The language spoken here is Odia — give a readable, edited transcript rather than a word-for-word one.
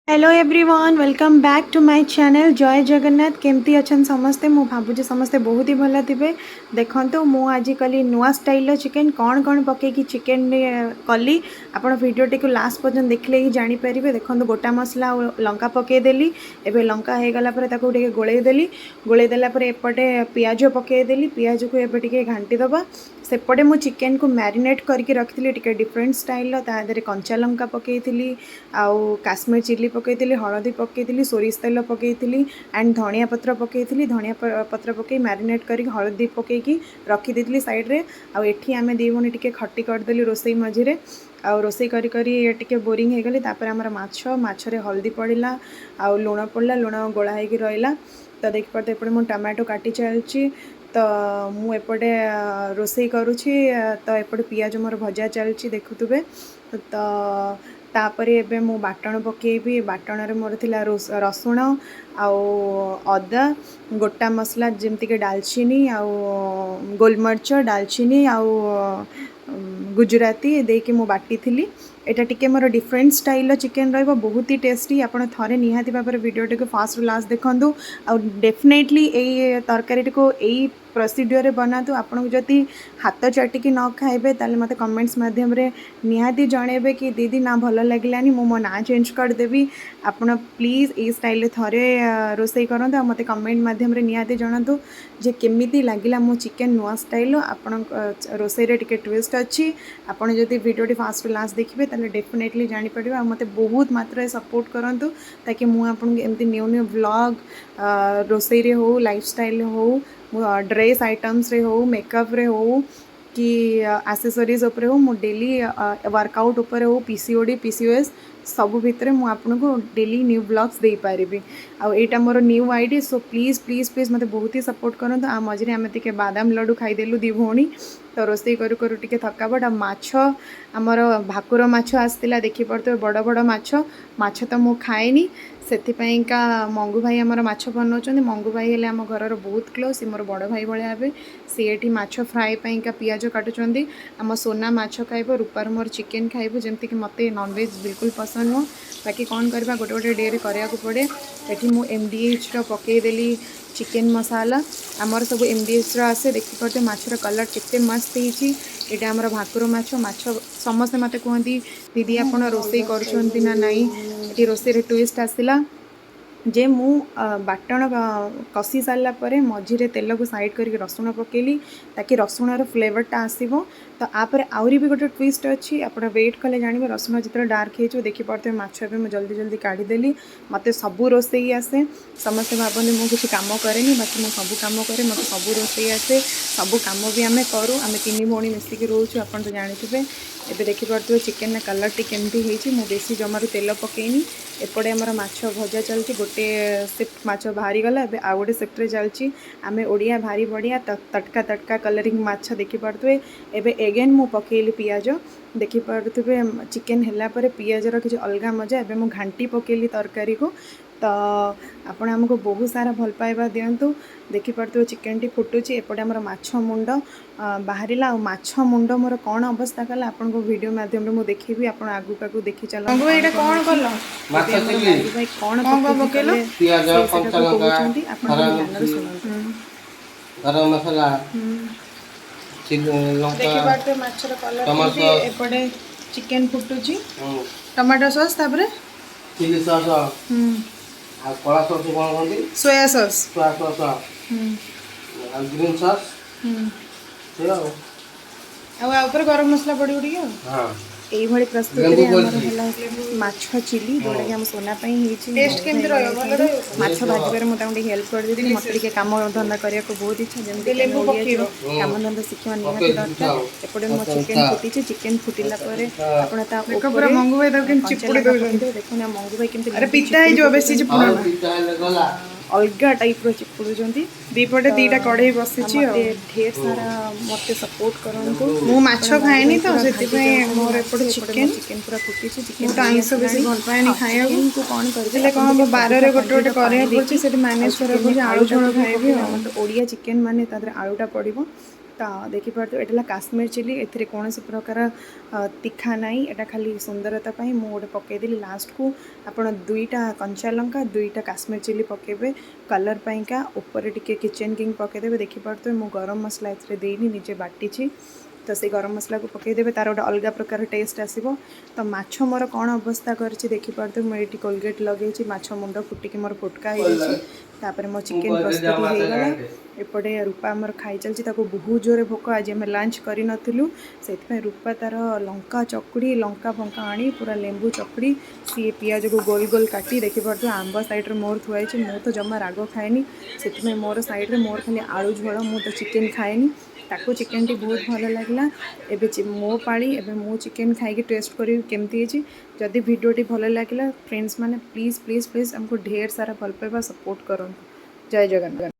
Hello everyone, welcome back to my channel. ଜୟ ଜଗନ୍ନାଥ। କେମିତି ଅଛନ୍ତି ସମସ୍ତେ? ମୁଁ ଭାବୁଛି ସମସ୍ତେ ବହୁତ ହି ଭଲ ଥିବେ। ଦେଖନ୍ତୁ, ମୁଁ ଆଜି କଲି ନୂଆ ଷ୍ଟାଇଲ୍ର ଚିକେନ୍। କ'ଣ କ'ଣ ପକେଇକି ଚିକେନ୍ କଲି, ଆପଣ ଭିଡ଼ିଓଟିକୁ ଲାଷ୍ଟ ପର୍ଯ୍ୟନ୍ତ ଦେଖିଲେ ହିଁ ଜାଣିପାରିବେ। ଦେଖନ୍ତୁ, ଗୋଟା ମସଲା ଆଉ ଲଙ୍କା ପକେଇଦେଲି। ଏବେ ଲଙ୍କା ହେଇଗଲା ପରେ ତାକୁ ଟିକେ ଗୋଳେଇ ଦେଲି। ଗୋଳେଇ ଦେଲା ପରେ ଏପଟେ ପିଆଜ ପକେଇଦେଲି। ପିଆଜକୁ ଏବେ ଟିକେ ଘାଣ୍ଟି ଦେବା। ସେପଟେ ମୁଁ ଚିକେନକୁ ମ୍ୟାରିନେଟ୍ କରିକି ରଖିଥିଲି ଟିକେ ଡିଫରେଣ୍ଟ ଷ୍ଟାଇଲ୍ର। ତା ଦେହରେ କଞ୍ଚା ଲଙ୍କା ପକେଇଥିଲି ଆଉ କାଶ୍ମୀର ଚିଲି ପକେଇଥିଲି, ହଳଦୀ ପକେଇଥିଲି, ସୋରିଷ ତେଲ ପକେଇଥିଲି ଆଣ୍ଡ ଧଣିଆ ପତ୍ର ପକେଇଥିଲି। ଧଣିଆ ପତ୍ର ପକେଇ ମ୍ୟାରିନେଟ୍ କରିକି, ହଳଦୀ ପକେଇକି ରଖିଦେଇଥିଲି ସାଇଡ଼୍ରେ। ଆଉ ଏଠି ଆମେ ଦୁଇ ଭଉଣୀ ଟିକେ ଖଟି କରିଦେଲି ରୋଷେଇ ମଝିରେ। ଆଉ ରୋଷେଇ କରି କରି ଟିକେ ବୋରିଂ ହେଇଗଲି। ତାପରେ ଆମର ମାଛରେ ହଳଦୀ ପଡ଼ିଲା ଆଉ ଲୁଣ ପଡ଼ିଲା। ଲୁଣ ଗୋଳା ହେଇକି ରହିଲା। ତ ଦେଖିପାରୁଥିବେ, ଏପଟେ ମୁଁ ଟମାଟୋ କାଟି ଚାଲିଛି, ତ ମୁଁ ଏପଟେ ରୋଷେଇ କରୁଛି, ତ ଏପଟେ ପିଆଜ ମୋର ଭଜା ଚାଲିଛି, ଦେଖୁଥିବେ ତ। ତାପରେ ଏବେ ମୁଁ ବାଟଣ ପକେଇବି। ବାଟଣରେ ମୋର ଥିଲା ରସୁଣ ଆଉ ଅଦା, ଗୋଟା ମସଲା ଯେମିତିକି ଡାଲଚିନି ଆଉ ଗୋଲମରିଚ, ଡାଲଚିନି ଆଉ ଗୁଜୁରାତି ଦେଇକି ମୁଁ ବାଟିଥିଲି। ଏଇଟା ଟିକେ ମୋର ଡିଫରେଣ୍ଟ ଷ୍ଟାଇଲ୍ର ଚିକେନ୍ ରହିବ, ବହୁତ ହି ଟେଷ୍ଟି। ଆପଣ ଥରେ ନିହାତି ଭାବରେ ଭିଡ଼ିଓଟିକୁ ଫାଷ୍ଟରୁ ଲାଷ୍ଟ ଦେଖନ୍ତୁ ଆଉ ଡେଫିନେଟଲି ଏଇ ତରକାରୀଟିକୁ ଏଇ ପ୍ରୋସିଡ଼ିଓରରେ ବନାନ୍ତୁ। ଆପଣଙ୍କୁ ଯଦି ହାତ ଚାଟିକି ନ ଖାଇବେ, ତାହେଲେ ମୋତେ କମେଣ୍ଟସ୍ ମାଧ୍ୟମରେ ନିହାତି ଜଣେଇବେ କି ଦିଦି, ନା ଭଲ ଲାଗିଲାନି, ମୁଁ ମୋ ନାଁ ଚେଞ୍ଜ କରିଦେବି। ଆପଣ ପ୍ଲିଜ୍ ଏଇ ଷ୍ଟାଇଲ୍ରେ ଥରେ ରୋଷେଇ କରନ୍ତୁ ଆଉ ମୋତେ କମେଣ୍ଟ ମାଧ୍ୟମରେ ନିହାତି ଜଣାନ୍ତୁ ଯେ କେମିତି ଲାଗିଲା ମୋ ଚିକେନ୍ ନୂଆ ଷ୍ଟାଇଲ୍ର। ଆପଣଙ୍କ ରୋଷେଇରେ ଟିକେ ଟ୍ୱିଷ୍ଟ ଅଛି। ଆପଣ ଯଦି ଭିଡ଼ିଓଟି ଫାଷ୍ଟରୁ ଲାଷ୍ଟ ଦେଖିବେ, ତାହେଲେ ଡେଫିନେଟଲି ଜାଣିପାରିବେ। ଆଉ ମୋତେ ବହୁତ ମାତ୍ରାରେ ସପୋର୍ଟ କରନ୍ତୁ, ତାକି ମୁଁ ଆପଣଙ୍କୁ ଏମିତି ନ୍ୟୁ ନ୍ୟୁ ଭ୍ଲଗ୍, ରୋଷେଇରେ ହଉ, ଲାଇଫଷ୍ଟାଇଲ୍ରେ ହଉ, ଡ୍ରେସ୍ ଆଇଟମ୍ସରେ ହଉ, ମେକଅପ୍ରେ ହଉ କି ଆସେସରିଜ୍ ଉପରେ ହଉ, ମୁଁ ଡେଲି ୱାର୍କଆଉଟ୍ ଉପରେ ହଉ, ପିସିଓଡ଼ି, ପିସିଓଏସ୍ ସବୁ ଭିତରେ ମୁଁ ଆପଣଙ୍କୁ ଡେଲି ନ୍ୟୁ ଭ୍ଲଗ୍ସ ଦେଇପାରିବି। ଆଉ ଏଇଟା ମୋର new ID, so please, please, please ମୋତେ ବହୁତ ହି ସପୋର୍ଟ କରନ୍ତୁ। ଆଉ ମଝିରେ ଆମେ ଟିକେ ବାଦାମ ଲଡ଼ୁ ଖାଇଦେଲୁ ଦୁଇ ଭଉଣୀ। ତ ରୋଷେଇ କରୁ କରୁ ଟିକେ ଥକାବଟ। ଆଉ ମାଛ ଆମର ଭାକୁର ମାଛ ଆସିଥିଲା, ଦେଖିପାରୁଥିବେ, ବଡ଼ ବଡ଼ ମାଛ। ମାଛ ତ ମୁଁ ଖାଏନି, ସେଥିପାଇଁକା ମଙ୍ଗୁ ଭାଇ ଆମର ମାଛ ବନାଉଛନ୍ତି। ମଙ୍ଗୁ ଭାଇ ହେଲେ ଆମ ଘରର ବହୁତ କ୍ଲୋଜ୍, ସେ ମୋର ବଡ଼ ଭାଇ ଭଳିଆ ହେବେ। ସିଏ ଏଠି ମାଛ ଫ୍ରାଏ ପାଇଁକା ପିଆଜ କାଟୁଛନ୍ତି। ଆମ ସୋନା ମାଛ ଖାଇବ, ରୂପାର ମୋର ଚିକେନ୍ ଖାଇବୁ। ଯେମିତିକି ମୋତେ ନନଭେଜ୍ ବିଲକୁଲ ପସନ୍ଦ ନୁହଁ, ବାକି କ'ଣ କରିବା, ଗୋଟେ ଗୋଟେ ଡେରେ କରିବାକୁ ପଡ଼େ। ଏଠି ମୁଁ ଏମ୍ଡିଏଚ୍ର ପକେଇଦେଲି ଚିକେନ୍ ମସଲା। ଆମର ସବୁ ଏମ୍ଡିଏଚ୍ର ଆସେ। ଦେଖିପାରୁଥିବେ, ମାଛର କଲର୍ କେତେ ମସ୍ତ ହେଇଛି। ଏଇଟା ଆମର ଭାକୁର ମାଛ। ମାଛ ସମସ୍ତେ ମୋତେ କୁହନ୍ତି, ଦିଦି, ଆପଣ ରୋଷେଇ କରୁଛନ୍ତି ନା ନାହିଁ? ଏଠି ରୋଷେଇରେ ଟ୍ୱିଷ୍ଟ ଆସିଲା ଯେ ମୁଁ ବାଟଣ କଷି ସାରିଲା ପରେ ମଝିରେ ତେଲକୁ ସାଇଡ଼୍ କରିକି ରସୁଣ ପକେଇଲି, ତାକି ରସୁଣର ଫ୍ଲେଭରଟା ଆସିବ। ତ ଆପରେ ଆହୁରି ବି ଗୋଟେ ଟ୍ୱିଷ୍ଟ ଅଛି, ଆପଣ ୱେଟ୍ କଲେ ଜାଣିବେ। ରସୁଣ ଯେତେବେଳେ ଡାର୍କ ହେଇଯିବ, ଦେଖିପାରୁଥିବେ, ମାଛ ଏବେ ମୁଁ ଜଲ୍ଦି ଜଲ୍ଦି କାଢ଼ିଦେଲି। ମୋତେ ସବୁ ରୋଷେଇ ଆସେ। ସମସ୍ତେ ଭାବନ୍ତି ମୁଁ କିଛି କାମ କରେନି, ବାକି ମୁଁ ସବୁ କାମ କରେ। ମୋତେ ସବୁ ରୋଷେଇ ଆସେ, ସବୁ କାମ ବି ଆମେ କରୁ। ଆମେ ତିନି ଭଉଣୀ ମିଶିକି ରହୁଛୁ, ଆପଣ ତ ଜାଣିଥିବେ। ଏବେ ଦେଖିପାରୁଥିବେ ଚିକେନର କଲର୍ଟି କେମିତି ହେଇଛି। ମୁଁ ବେଶୀ ଜମାରୁ ତେଲ ପକେଇନି। ଏପଟେ ଆମର ମାଛ ଭଜା ଚାଲିଛି। ଗୋଟେ ସିଫ୍ଟ ମାଛ ବାହାରିଗଲା, ଏବେ ଆଉ ଗୋଟେ ସିଫ୍ଟରେ ଚାଲିଛି। ଆମେ ଓଡ଼ିଆ ଭାରି ବଢ଼ିଆ। ତଟକା ତଟକା କଲରିଂ ମାଛ ଦେଖିପାରୁଥିବେ। ଏବେ ଏଗେନ୍ ମୁଁ ପକେଇଲି ପିଆଜ। ଦେଖିପାରୁଥିବେ, ଚିକେନ୍ ହେଲା ପରେ ପିଆଜର କିଛି ଅଲଗା ମଜା। ଏବେ ମୁଁ ଘାଣ୍ଟି ପକେଇଲି ତରକାରୀକୁ। ତ ଆପଣ ଆମକୁ ବହୁତ ସାରା ଭଲ ପାଇବା ଦିଅନ୍ତୁ। ଦେଖିପାରୁଥିବେ, ଚିକେନଟି ଫୁଟୁଛି। ଏପଟେ ଆମର ମାଛ ମୁଣ୍ଡ ବାହାରିଲା। ଆଉ ମାଛ ମୁଣ୍ଡ ମୋର କ'ଣ ଅବସ୍ଥା କଲା, ଆପଣଙ୍କୁ ଭିଡ଼ିଓ ମାଧ୍ୟମରେ ମୁଁ ଦେଖେଇବି। ଆପଣ ଆଗକୁ ଆଗକୁ ଦେଖି ଚାଲନ୍ତୁ। ମଙ୍ଗୁ ଭାଇ, ଏଇଟା କ'ଣ କଲ? ମାଛ ଏବେ ଆମର ଚିଲି। ମଙ୍ଗୁ ଭାଇ କ'ଣ କ'ଣ କ'ଣ ପକେଇକି ପକେଇଲ? କଲେ, ପିଆଜ, ସେ କଞ୍ଚା ସେଟାକୁ ଲଙ୍କା, କହୁଛନ୍ତି। ଆପଣ ହରା ଧ୍ୟାନରେ ମିର୍ଚି, ଶୁଣନ୍ତୁ। ଗରମ ମସଲା, ଚିଲି, ଲଙ୍କା, ଦେଖିପାରୁଥିବେ ମାଛର କଲର୍ ଟମାଟୋ କେମିତି। ସସ୍। ଏପଟେ ଚିକେନ୍ ଫୁଟୁଛି। ଟମାଟୋ ସସ୍, ତାପରେ ଚିଲି ସସ୍ ଆଉ କଳା ସସ୍ କ'ଣ କହନ୍ତି? Soya sauce. Soya sauce ଆଉ ଗ୍ରୀନ୍ ସସ୍ ସେ ଆଉ ଆଉ ଆ ଉପରେ ଗରମ ମସଲା ପଡ଼ିବ ଟିକେ ଆଉ। ହଁ। ଏଇଭଳି ପ୍ରସ୍ତୁତିରେ ଲେମ୍ବୁ ଆମର ପଡ଼ିଛି। ହେଲା ମାଛ ଚିଲି, ଯୋଉଟାକି ଆମ ସୋନା ପାଇଁ ହେଇଛି। ଟେଷ୍ଟ ମଙ୍ଗୁ କେମିତି ଭାଇ ରହିବ? ଭଲ ବନେଇଛନ୍ତି। ରହିବ? ମାଛ ଭାଜିବାରେ ମୁଁ ତାଙ୍କୁ ଟିକେ ହେଲ୍ପ କରିଦେଇଥିଲି। ମୋତେ ଟିକେ କାମ ଧନ୍ଦା କରିବାକୁ ବହୁତ ଇଚ୍ଛା। ଯେମିତି ଟିକେ ଲେମ୍ବୁ ଆମେ ଓଡ଼ିଆ ପକେଇବ। ଝିଅ, କାମ ଧନ୍ଦା ଶିଖିବା ନିହାତି ପକେଇଛି ଦରକାର। ଆଉ। ଏପଟେ ମୋ କଞ୍ଚା ଚିକେନ୍ ଲଙ୍କା। ଫୁଟିଛି। ଚିକେନ୍ ଫୁଟିଲା ପରେ ଆପଣ ତା ଦେଖ, ଉପରେ ପୁରା ମଙ୍ଗୁ ଭାଇ ତାକୁ କେମିତି କଞ୍ଚା ଚିପୁଡ଼ି ଲଙ୍କା ଦଉଛନ୍ତି। ପକେଇଦେବେ। ଦେଖୁନ, ମଙ୍ଗୁ ଭାଇ କେମିତି ଆରେ, ଲେମ୍ବୁ ପିତା ଚିପୁଡ଼ି ହେଇଯିବ ବେଶୀ ପକଉଛନ୍ତି। ଚିପୁଡ଼ ଆଉ ନା। ପିତା ହେଲେ ଗଲା। ଅଲଗା ଟାଇପ୍ର ଚିପୁଡ଼ୁଛନ୍ତି। ଦିପଟେ ଦିଟା କଢ଼େଇ ବସିଛି। ଆଉ ମୋତେ ଢେର ସାରା ମୋତେ ସପୋର୍ଟ କରନ୍ତୁ। ମୁଁ ମାଛ ଆପଣ ମଙ୍ଗୁ ଖାଏନି ଭାଇ ତ, ପୁରା ଭାଜି ସେଥିପାଇଁ ଯାଉଛନ୍ତି ମୋର ମାଛ। ଏପଟେ ଏପଟେ ମୋ ଚିକେନ୍। ଚିକେନ୍ ପୁରା ଫୁଟିଛି। ମୁଁ ଚିକେନ୍ ତ ଆଇଁଷ ବେଶୀ ଭଲ ପାଏନି ଖାଇବାକୁ। ଚିକେନକୁ କ'ଣ କରିବେ, ହେଲେ ଆପଣ କ'ଣ ଟିକେ ହବ, ବାରରେ ଅଧିକା ଗୋଟେ ଗୋଟେ କ୍ୱାଣ୍ଟିଟିର ପାଣି କରିବାକୁ ପଡୁଛି, ଦେଇକି ସେଠି ଆଉ ମ୍ୟାନେଜ୍ କରିବାକୁ ଚିକେନରେ ପଡୁଛି। ଆଳୁ ଝୋଳ ଆଳୁଟାକୁ ବି ଖାଇବି ପକେଇଲେ। ଆଉ ଆମର ତ ଓଡ଼ିଆ ଚିକେନ୍ ମାନେ ତା ଦେହରେ ଆଳୁଟା ପଡ଼ିବ। ତ ଦେଖିପାରୁଥିବେ, ଏଇଟା ହେଲା କାଶ୍ମୀର ଚିଲି। ଏଥିରେ କୌଣସି ପ୍ରକାର ତୀଖା ନାହିଁ, ଏଇଟା ଖାଲି ସୁନ୍ଦରତା ପାଇଁ ମୁଁ ଗୋଟେ ପକାଇଦେଲି ଲାଷ୍ଟକୁ। ଆପଣ ଦୁଇଟା କଞ୍ଚା ଲଙ୍କା, ଦୁଇଟା କାଶ୍ମୀର ଚିଲି ପକାଇବେ କଲର୍ ପାଇଁକା। ଉପରେ ଟିକେ କିଚେନ୍ କିଙ୍ଗ ପକାଇଦେବେ। ଦେଖିପାରୁଥିବେ, ମୁଁ ଗରମ ମସଲା ଏଥିରେ ଦେଇନି, ନିଜେ ବାଟିଛି। ତ ସେଇ ଗରମ ମସଲାକୁ ପକାଇଦେବେ, ତାର ଗୋଟେ ଅଲଗା ପ୍ରକାର ଟେଷ୍ଟ ଆସିବ। ତ ମାଛ ମୋର କ'ଣ ଅବସ୍ଥା କରିଛି ଦେଖିପାରୁଥିବେ। ମୁଁ ଏଇଠି କୋଲଗେଟ୍ ଲଗେଇଛି, ମାଛ ମୁଣ୍ଡ ଫୁଟିକି ମୋର ଫୁଟକା ହେଇଯାଇଛି। ତାପରେ ମୋ ଚିକେନ୍ ପ୍ରସ୍ତୁତି ହେଇଗଲା। ଏପଟେ ରୂପା ଆମର ଖାଇ ଚାଲିଛି, ତାକୁ ବହୁତ ଜୋରେ ଭୋକ। ଆଜି ଆମେ ଲଞ୍ଚ କରିନଥିଲୁ, ସେଥିପାଇଁ ରୂପା ତାର ଲଙ୍କା ଚକୁଡ଼ି, ଲଙ୍କା ଫଙ୍କା ଆଣି ପୁରା ଲେମ୍ବୁ ଚକୁଡ଼ି, ସିଏ ପିଆଜକୁ ଗୋଲ ଗୋଲ କାଟି। ଦେଖିପାରୁଥିବେ, ଆମ୍ବ ସାଇଡ଼୍ରେ ମୋର ଥୁଆ ହେଇଛି। ମୁଁ ତ ଜମା ରାଗ ଖାଏନି, ସେଥିପାଇଁ ମୋର ସାଇଡ଼୍ରେ ମୋର ଖାଲି ଆଳୁ ଝୋଳ। ମୁଁ ତ ଚିକେନ୍ ଖାଏନି, ତାକୁ ଚିକେନ୍ଟି ବହୁତ ଭଲ ଲାଗିଲା। ଏବେ ମୋ ପାଳି, ଏବେ ମୁଁ ଚିକେନ୍ ଖାଇକି ଟେଷ୍ଟ କରିବି କେମିତି ହେଇଛି। ଯଦି ଭିଡ଼ିଓଟି ଭଲ ଲାଗିଲା ଫ୍ରେଣ୍ଡସ୍ ମାନେ, ପ୍ଲିଜ୍ ପ୍ଲିଜ୍ ପ୍ଲିଜ୍ ଆମକୁ ଢେର ସାରା ଭଲ ପାଇବା, ସପୋର୍ଟ କରନ୍ତୁ। ଜୟ ଜଗନ୍ନାଥ।